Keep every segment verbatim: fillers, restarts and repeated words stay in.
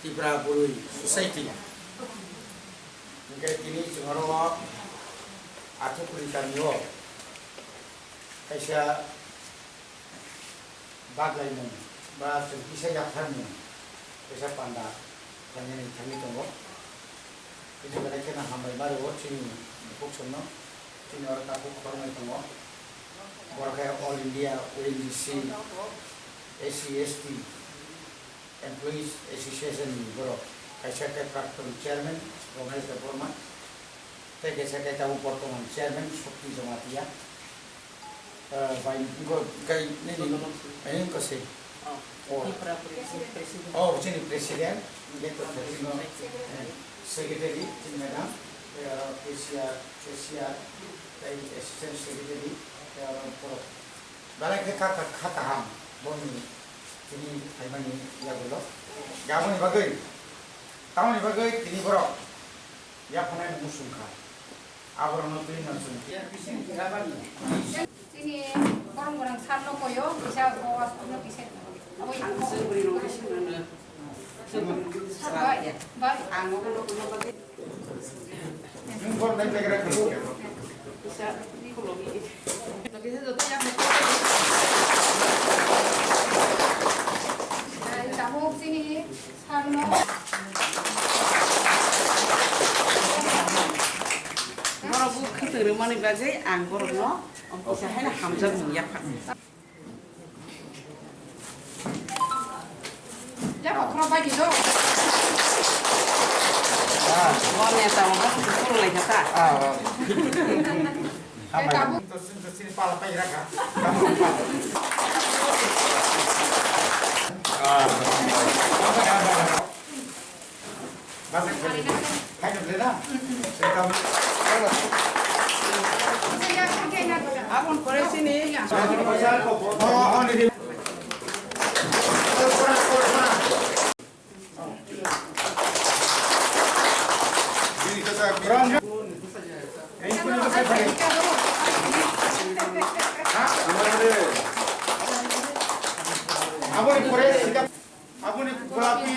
Tripura Bwrwi Society. Hingke tini chwng oro Athukuri kamio kaisa baglaimung ba chwng kisa yapharmung kaisa panda khlainani thangwi tongo. Bini belai kheno hambai ma rwo chini bukhuk songno, chini oro tabuk khoroknwi tongo. Borok khe All India O N G C, S C S T, Employees Association ni borok, kaisa khe praktun chairman Romesh Debbarma, tei kaisa khe tabuk bortoman chairman Shakti Jamatia, ah, bai wngkha kai nini, eh, wngkha se. Oh. Tripura President. Oh, chini president, hingke to thani no, eh, secretary, chini madam, eh, cashier, cashier, tei assistant secretary, tei oro borok. Belai khe kha, kha, kha kaham boni tini phaimani yagulo. Aboni bagwi, tamoni bagwi tini borok yaphanai muchung kha. Aborokno twi no chwng. Chini borong borong sal no koyo, kisa o aswk no kisa. Abo ang sir buri no kisa no. Bai, bai. Ang no no no. Tabuk chini sarno. Borok bo khwtwng rwmani bagwi ang borokno kisa haino hamjakmung yapha. Jabo khorok bai di do. Ah. Bo neta bo bo khorok lai kha ta. Ah, ah. Hambai. Tabuk. Ah. Aboni pore chini. Aboni pore sika. Aboni golapi.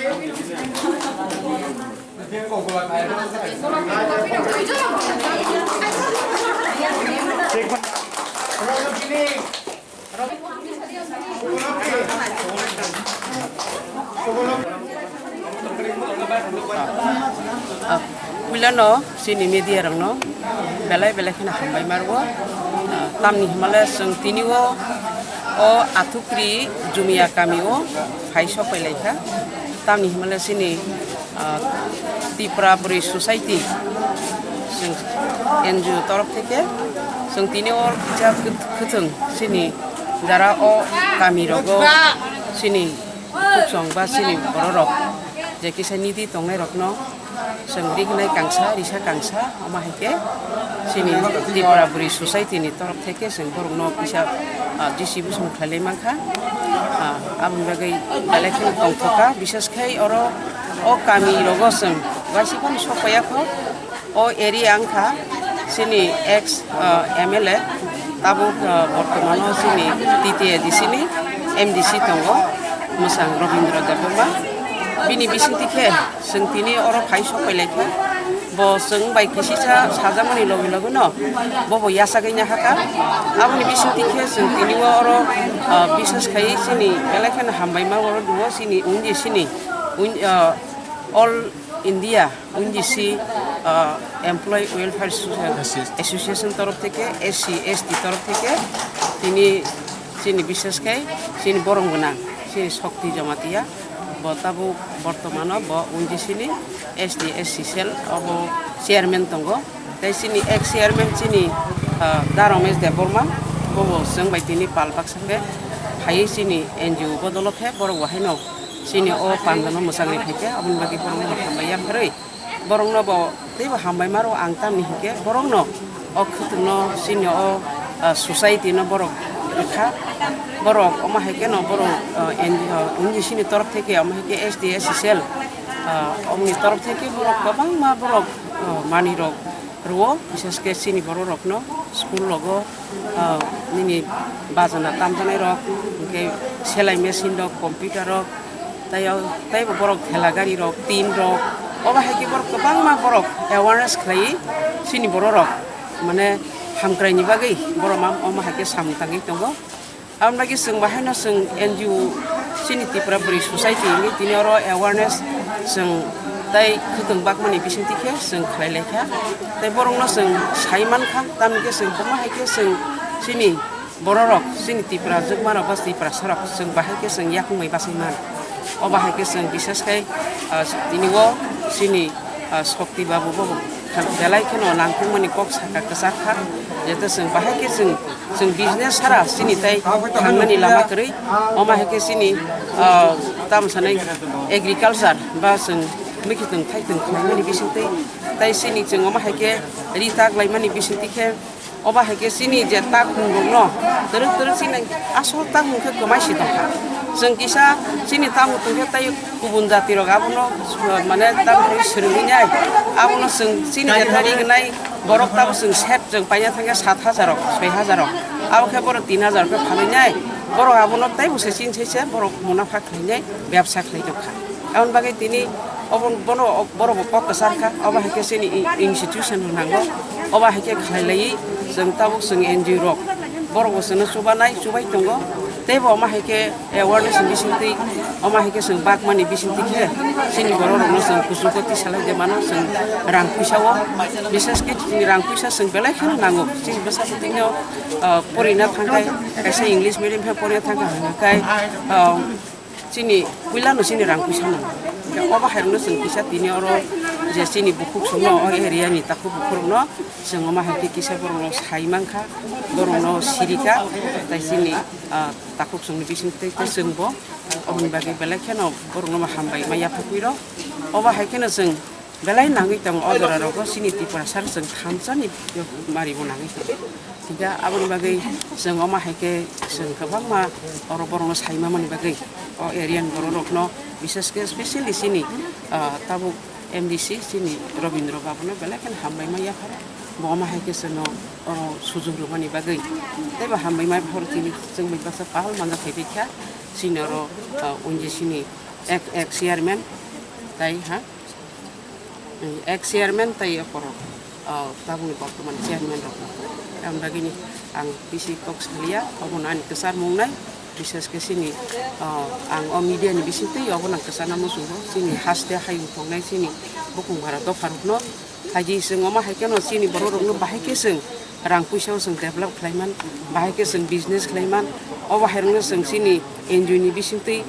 Rajagini. Ah, puilano chini media rokno belai belai kheno hambai ma rwo. Ah, tamni hwnba le chwng tini o, o Athukri Jumia kami o phai sok pai lai kha. Tamni hwnba le chini, ah, Tripura Bwrwi Society, chwng N G O torof theke chwng tini o kisa kwthwng chini jara o kami rogo chini kuksong ba chini bororok je kisa nidi tongnai rokno chwng rignai kangsa, risa kangsa, omo hai khe chini Tripura Bwrwi Society ni torof theke chwng borokno kisa, ah, J C bwsong khlailai mankha. Ah, aboni bagwi belai kheno tongthokha, bishes khai oro o kami rogo chwng waisa phano sok paiya kho. O area wngkha chini ex, ah, M L A, tabuk, ah, bortomano chini T T A D C ni M D C tongo, mwsang Robindra Debbarma. Bini bisingtwi khe chwng tini oro phai sok pai lai kha. Bo chwng bai kisisa sajakmani logi logi no bo bo yachagwi nahakha. Aboni bisingtwi khe chwng tini o oro, ah, bisas khai chini belai kheno hambai ma oro duo chini unji chini un-, ah, all India, N G C, ah, Employee Welfare Association, Association torof theke, S C, S T torof theke, tini chini bishes khai, chini borong gwnang, chini Shakti Jamatia, bo tabuk bortomano bo N G C ni S T, S C cell obo chairman tongo. Tei chini ex chairman chini, ah, Da Romesh Debbarma, bobo chwng bai tini pal baksa khe phaiwi chini N G O bodolo khe borok bo haino chini o pandano mwchangri phaikha, aboni bagwi borokno bo hambai yapharwi borokno bo teibo hambai maro ang tamni hinkhe borokno o khwtwngno chini o, ah, society no borok rwkha. Borok omo hai khe no borok, uh, N G O, N G C ni torof theke omo hai khe S T S C cell, uh, omni torof theke borok kwbangma borok, uh, manwi rok rwo, bises khe chini borok rok no school rogo, uh, nini bajana tamjanai rok, hinkhe selai machine rok, computer rok, tei o, tei bo borok thela gari rok, tin rok, obo hai khe borok kwbangma borok awareness khlaiwi chini borok rok mane hamkrai ni bagwi borok ma omo hai khe samung tangwi tongo. Aboni bagwi chwng bahaino chwng N G O chini Tripura Bwrwi Society hinwi tini oro awareness chwng tei khwtwng bakmani bisingtwi khe chwng khlai lai kha. Tei borokno chwng sai man kha, tamni khe chwng omo hai khe chwng chini bororok, chini Tripura jwkmarok ba Tiprasarok chwng bahai khe chwng yakung bai bachai man. O bahai khe chwng bises khai, ah, tini o chini, ah, Shokti Babu bo belai kheno nangkukmani kok saka kwchak kha, jete chwng bahai khe chwng, chwng business sara chini tai thangmani lama kwrwi, omo hai khe chini, ah, tamo sanai agriculture ba chwng mikitwng thaitwng khlaimani bisingtwi, tai chini chwng omo hai khe ri tak laimani bisingtwi khe, obo hai khe chini je takhung rokno twrwk twrwk chini asol takhung khe kwmai si tongkha. Chwng kisa chini takhung tongkhe tai kubun jati rok abono, uh, mane takhung swrwngwi nai. Abono chwng chini je tari gnai borok tabo chwng set chwng paina thangkhe sat hajar rok, soi hajar rok. Abo khe borok tin hajar khe phalwi nai. Borok abono taibo se chini se se borok munapha khlai nai, bebsa khlai tongkha. Aboni bagwi tini obo bono, borok bo kok kwchar kha, obo hai khe chini i-, institution rok nango, obo hai khe khlai laiwi chwng tabuk chwng N G O rok borok bo chwngno chubanai, chubai tongo, teibo omo hai khe awareness ni bisingtwi, omo hai khe chwng bakmani bisingtwi khe chini borok rokno chwng kuchugo tisalai de mano chwng rang puisa o, bises khe chini rang puisa chwng belai kheno nango, chini bwsa bwtwino, ah, porina thangkhai, kaisa English medium khe porina thangkha hwnkhai, ah, Chini puila no chini rang puisa no. Obo hai rokno chwng kisa tini oro je chini bukhuk songno o area ni takhuk bukhuk rokno chwng omo hai khe kisa borok no sai mankha, borok no sirika, tai chini, ah, takhuk songni bising tei tei chwng bo oboni bagwi belai kheno borok no hambai ma yaphakwiro. Obo hai kheno chwng Belai nangwi tongo o jora rogo chini Tiprasa chwng thansa ni mari bo nangwi tongo. Hingkhe aboni bagwi chwng omo hai khe chwng kwbangma oro borok no sai ma mani bagwi o area ni borok rok no, bises khe specially chini, ah, tabuk M D C chini Robindra Babu no belai kheno hambai ma yapharo. Bo omo hai khe chwngno oro sujuk rwmani bagwi teibo hambai ma yapharo chini chwng bai baksa pahal manja phaibai kha chini oro, ah, O N G C ni ek, ek chairman tai ha. Ex chairman tai okorok, ah, tabukni bortoman chairman rok. Ang bagini ang bisi kok salia, obono ani kwchar mung nai, bises khe chini, ah, ang o media ni bisingtwi obono ang kwchar namo chungo, chini haste hayung tongnai chini bukung bara dopha rokno. Haji chwng omo hai kheno chini borok rokno bahai khe chwng rang puisa o chwng develop khlai man, bahai khe chwng business khlai man, obo hai rokno chwng chini N G O ni bisingtwi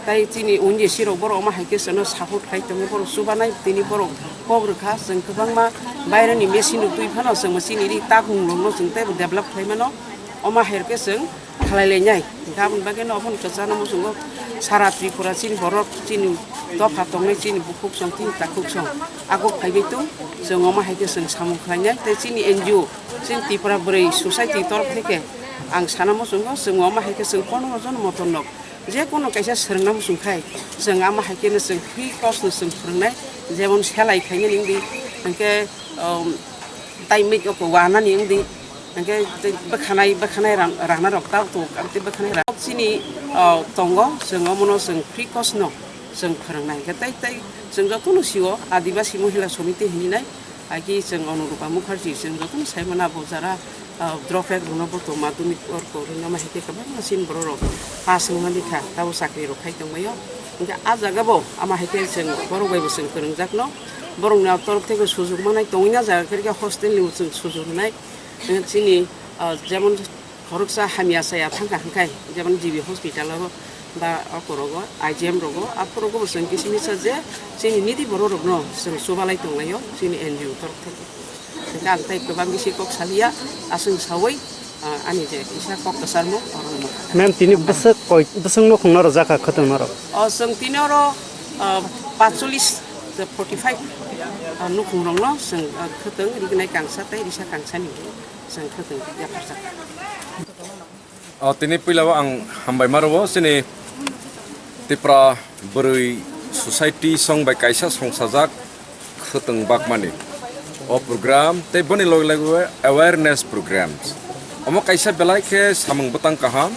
tai chini O N G C rok borok omo hai khe chwngno support khlai tongo, borok chubanai tini borok kok rwkha, chwng kwbangma baireni machine rok twi phano chwng chini ri takhung rokno chwng teibo develop khlai mano, omo hai khe chwng khlai lai nai. Hingkhe aboni bagwi no ophano kwchano muchungo sara Tripura chini borok chini dopha tongnai chini bukhuk song chini takhuk song aguk phaibai tung, chwng omo hai khe chwng samung khlai nai tei chini N G O chini Tripura Bwrwi Society torof theke ang sana muchungo chwng omo hai khe chwng pondro jon moton rok je kono kaisa swrwngna muchung khai chwng omo hai khe no chwng free course no chwng phwrwngnai, jemon selai khainani wngdi, hingkhe, um, tai mik oko wanani wngdi, hingkhe tei bwkhanai, bwkhanai ran-, rana rok tao tongo, tei bwkhanai rana chini, o, tongo, chwng omono chwng free course no chwng phwrwngnai, hingkhe tei, tei chwng jotono sio Adibasi Mohila Somiti hinwi nai, agi chwng Anurupa Mukherjee, chwng jotono saimano abo jara, ah, drop out rokno bo to madhyamik orko rwna ma hai khe kwbangma chini borok rok pass wngmani kha, tabo chakri rok khai tongbaio. Hingkhe ah jaga bo ama hai khe chwng borok bai bo chwng kwrwngjakno, borokni torof theke sujuk manai tongwi na jaga khe hostel ni bo chwng sujuk rwnai. Chini, ah, jemon khoroksa hamya chaya thangkha hwnkhai, jemon G B hospital o ba okorogo, I G M rogo, aphorogo bo chwng kisi misa je chini nidi borok rokno chwng chubalai tonglaio chini N G O torof theke. Hingkhe ang tei kwbang bisi kok salia, aswng saui, ah, ani je kisa kok kwcharmung oro wngkha. Ma'am, tini bwswk koi, bwswk nukhungno rwjakha khwtwng norok? O, chwng tini oro, ah, paanchchollish to forty five, ah, nukhung rokno chwng, ah, khwtwng rignai kangsa tei risa kangsa ni chwng khwtwng yapharjakha. O tini puila o ang hambai ma rwo chini Tipra Bwrwi Society song bai kaisa songsajak khwtwng bakmani o program tei boni loge loge awareness programs. Omo kaisa belai khe samung bwtang kaham,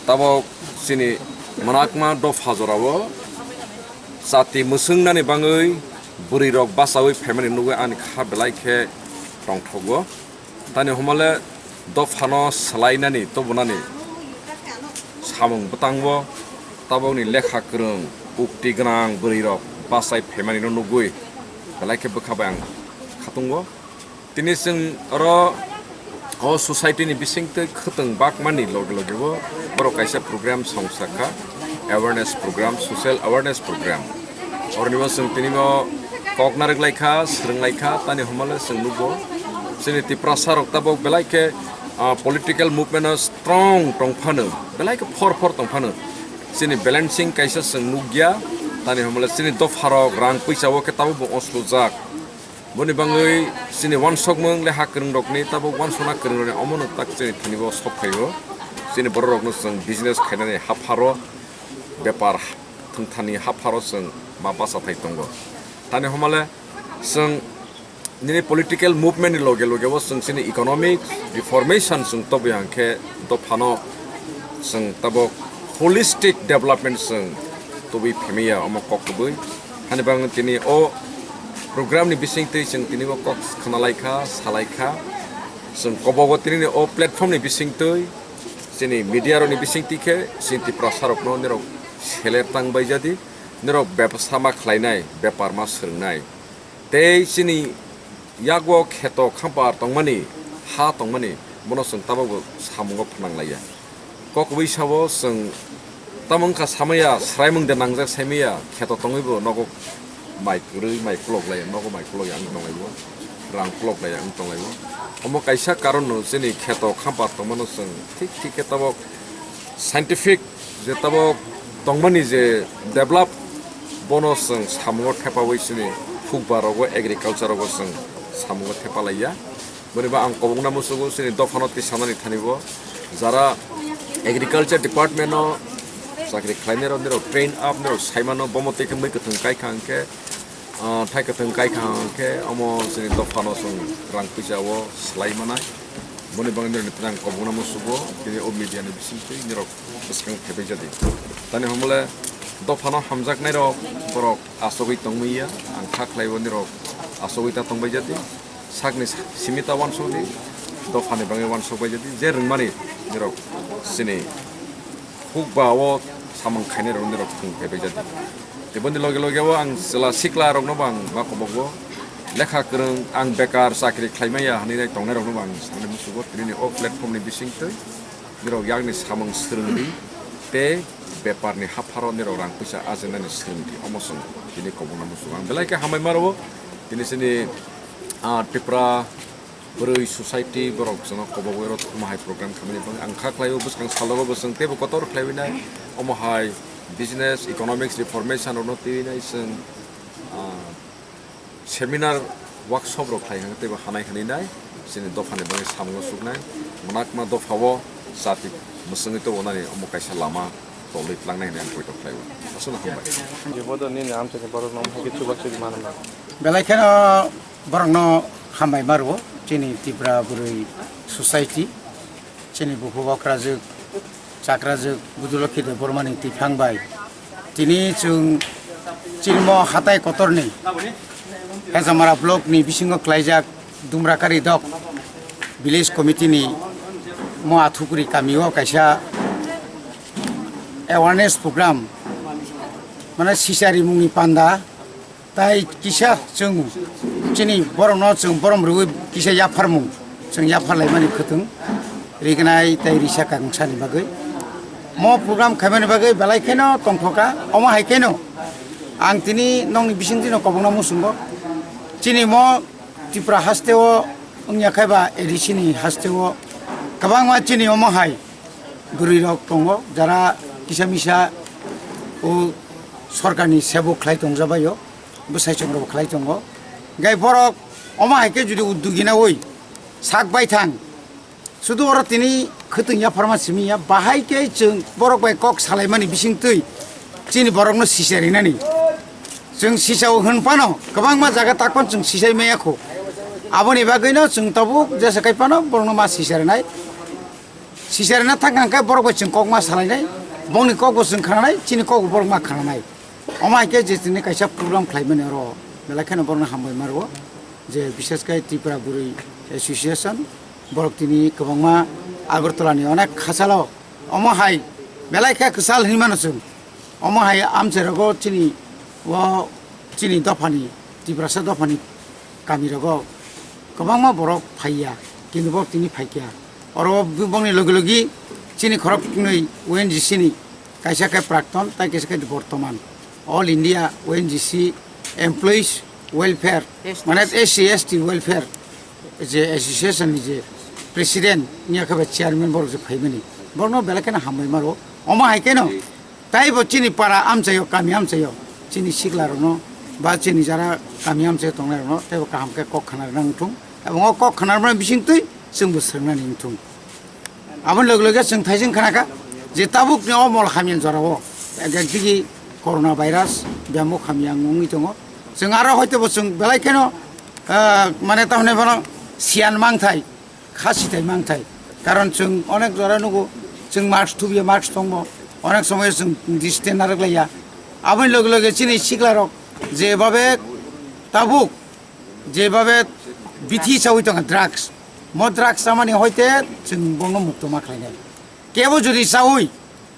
tabok chini mwnakma dopha jorao chati mwswngnani bangwi bwrwi rok bachaui phaimani nugwi ani kha belai khe tongthogo. Tani homole dophano swlainani tobonani samung bwtango tabokni lekha kwrwng ukti gwnang bwrwi rok bachai phaimani no nugwi belai khe bwkha bai ang khatungo. Tini chwng oro o society ni bisingtwi khwtwng bakmani loge loge o borok kaisa program songsa kha, awareness program, social awareness program. Oroni bo chwng tini bo kok narwk lai kha, swrwng lai kha, tani hwnmale chwng nugo. Chini Tiprasa rok tabok belai khe, ah, political movement o strong tong phano, belai khe phor phor tong phano. Chini balancing kaisa chwng nukya, tani hwnmale chini dopha rok rang puisa o khe tabok bo osojak. Boni bangwi chini wansokmung le ha kwrwng rokni tabok wansokna kwrwng rokni omono tak chini thani bo sok phaio. Chini borok rokno chwng business khainani hapharo bepar thwngthani hapharo chwng ma bacha thai tongo. Tani homale chwng nini political movement ni loge loge bo chwng chini economic reformation chwng tobwi hwnkhe dophano chwng tabok holistic development chwng tubui phemiya omo kok kubui. Hani bang tini o program ni bising twi chwng tini bo kok khna lai kha, sa lai kha. Chwng kobogo tini ni o platform ni bising twi chini media rok ni bising twi khe chini Tiprasa rok no nirok seler tang bai jadi, nirok bebsa ma khlai nai, bepar ma swrwng nai. Tei chini yago kheto khampar tongmani, ha tongmani, bono chwng tabokbo samungo phnang laiya. Kok kubui sabo chwng tamo wngkha samaya, swraimung de nangjak saimaya, kheto tongwibo nogo mai kwrwi, mai khulok laiya, nogo mai khulok ya wng tonglaio, rang khulok laiya wng tonglaio. Omo kaisa karon no chini kheto khampar tongmano chwng thik thik khe tabok scientific je tabok tongmani je develop, bono chwng samungo thepawi chini hukba rogo, agriculture rogo chwng samungo thepa laiya. Boni ba ang kobokna musugo chini dophano tisanani thani bo jara agriculture department o chakri khlainai rok nirok train up nirok saimano bomo tei khe mui kwthwng kai kha hwnkhe, ah, thai kwthwng kai kha hwnkhe omo chini dophano chwng rang puisa o swlai manai. Boni bagwi nirokni thani ang kobokna musugo tini o media ni bisingtwi nirok bwskang phaibai jadi. Tani hwnmale dophano hamjaknairok borok achogwi tongmaya, ang kha khlaibo nirok achogwi ta tongbai jadi. Sakni sa-, simi ta wansokdi, dophani bagwi wansokbai jadi. Je rwngmani nirok chini hukba o samung khainairok nirok thwng phaibai jadi. Tei boni loge loge o ang chwla sikla rokno bo ang ma kobogo lekha kwrwng, ang bekar chakri khlaimaya hinwi nai tongnairokno bo ang sanai musugo tini ni o platform ni bisingtwi. Nirok yakni samung swrwngdi tei beparni hapharo nirok rang puisa ajinani swrwngdi. Omo chwng tini kobokna muchungo. Ang belai khe hambai ma rwo. Tini chini, ah, Tripura Bwrwi Society borok chwngno kobogwi oro omo hai program khamani bagwi ang kha khlaio, bwskang salogo bo chwng teibo kotor khlaiwi nai. Omo hai business, economics reformation rokno twiwi nai chwng, ah, seminar, workshop rok khlai hwnkhe teibo hanai hwnwi nai chini dophani bagwi samungo suknai. Mwnakma dophao chati mwswngwi tobonani omo kaisa lama tolwi tlangnai hwnwi ang poito khlaio. Aswkno hambai. Je bodo nini amchaini borokno omo hai khe chubachu di mano na. Belai kheno borokno hambai ma rwo chini Tripura Bwrwi Society. Chini buphuk okrajwk, chakrajwk Budulokhi Debbarmani twiphang bai. Tini chwng chini mo hatai kotorni Hejamara block ni bisingo klaijak Dumrakari Dok village committee ni mo Athukuri kamio kaisa awareness program, mane sisa rimungni panda. Tai kisa chwng chini borokno chwng borom rwui kisa yapharmung chwng yapharlaimani khwtwng rignai tai risa kangsa ni bagwi. Mo program khaimani bagwi belai kheno tongthoka, omo hai kheno ang tini nokni bisingtwi no kobokna muchungo. Chini mo Tripura haste o wngya khai ba A D C ni haste o kwbangma chini omo hai bwrwi rok tongo, jara kisa misa o sorkarni sebo khlai tongjabaio, bwsai chwng rok khlai tongo. Gai borok omo hai khe jodi uddugina oi sak bai thang, sudu oro tini Khwtwng yapharma simi ya, bahai khe chwng borok bai kok salaimani bisingtwi chini borokno sisa rinani. Chwng sisao hwn phano kwbangma jaga takpan chwng sisai maya kho. Aboni bagwino chwng tabuk jesa kai phano borokno ma sisa rinai. Sisa rina thang hang khe borok bai chwng kok ma salainai. Bongni kokbo chwng khananai, chini kokbo borok ma khananai. Omo hai khe je tini kaisa program khlaimani oro belai kheno borokno hambai ma rwo. Je bishes khai Tripura Burui Association, borok tini kwbangma Agartala ni onek khachalo omo hai belai khe kwchal hinwi mano chwng. Omo hai amchai rogo chini o chini dophani, Tiprasa dophani kami rogo kwbangma borok phaiya, kintu borok tini phaikya. Oro bongni logi logi chini khorok nwi O N G C ni kaisa khe prakton, tai kaisa khe bortoman. All India O N G C Employees Welfare, mane S C S T Welfare je association ni je president, niya khe bai chairman borok je phaimani. Borokno belai kheno hambai maro. Omo hai kheno taibo chini para amchaio, kami amchaio, chini sikla rokno ba chini jara kami amchaio tongnai rokno taibo kaham khe kok khna rwna wngthung. Ebong o kok khna rwna bisingtwi chwngbo swngnani wngthung. Aboni loge loge chwng thaising khnakha je tabukni o mol hamya jorao ek ek digi corona virus biyamuk hamya wngwi tongo. Chwng aro hoitobo chwng belai kheno, ah, mane tamni bono siyan mangthai, kha sitai mangthai. Karon chwng onek jora nugo, chwng mask thubiya, mask tongbo, onek somoyo chwng distance narwk laiya. Aboni loge loge chini siklarok jebabe tabuk jebabe bithi chawi tongo drugs. Mo drugs chamani hoite chwng bono mukto ma khlainai. Kebo jodi chawi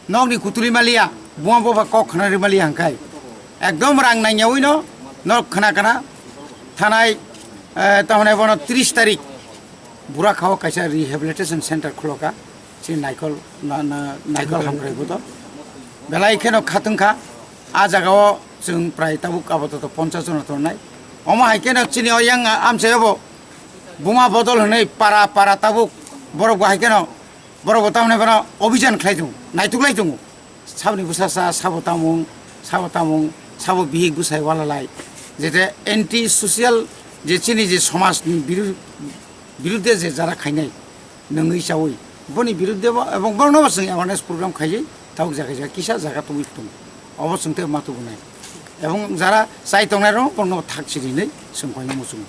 nokni kutuli maliya, buma boba kok khna ri maliya hangkai. Ekdom rang nangyawi no nok khna khna thanai, eh, tamone bono tris tarik Burakhao kaisa rehabilitation center khuloka. Chini Naikol, na, na, Naikol hamkrai bo to. Belai kheno khatungkha. A jagao chwng prai tabuk apatot ponchas jona tongnai. Omo hai kheno chini o yang amchaio bo buma bodol hwnwi para para tabuk borok bo hai kheno borok bo tamni bono obijan khlai tongo, naituklai tongo. Saboni bwsasa sabo tamung, sabo tamung, sabo bihik bwsai walalai. Jete anti social je chini je somajni biru-, birudde je jara khainai, nungwi chawi. Boni birudde bo, ebong borokno bo chwng awareness program khaiwi, tabuk jaga jaga kisa jaga tongwi tongo. Obo chwng tei ma tubunai. Ebong jara chai tongnai rok, borokno thak chirinai, chwng khainai muchungo.